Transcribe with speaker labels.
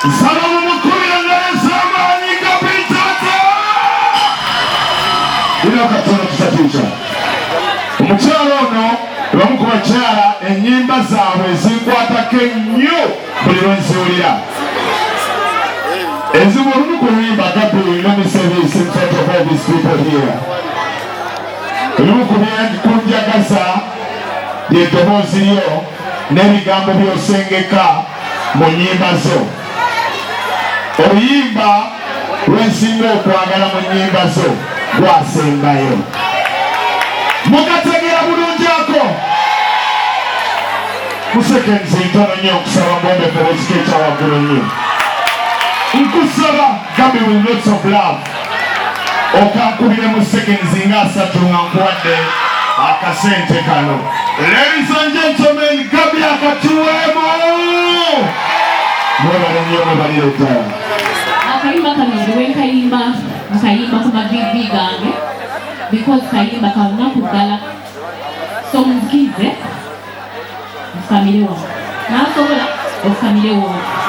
Speaker 1: Nsaba mumukubire engalo ez'amaanyi Gabi taata. Lino katono tusatuusa. Omukyala ono bamu ku bakyala ennyimba zaabwe ezinkwatako ennyo buli lwe nziwulira. Ezimu olumu ku luyimba Gabi, let me say this in front of all these people here. Ebimu ku byenkunjagaza ly'eddoboozi lyo n'ebigambo by'osengeka mu nnyimba zo. Oluyimba lwensinga okwagala mu nnyimba zo gwasembayo. Mukategeera bulungi ako? Mu seconds ntono nnyo nkusaba mbombe eddoboozi ekya waggulu nnyo. Nkusaba Gabi with lots of love okankubire mu seconds nga 30 nga nkuwadde akasente kano. Ladies and gentlemen, Gabi akatuweemu. Mwebale nnyo, mwebalire ddala.
Speaker 2: Akayimba kano ndi wenkayimba, nkayimba ku mavivi gange because kayimba kalunaku ddala, so munzikirize nfukamire wano, nasobola ofukamire wooli.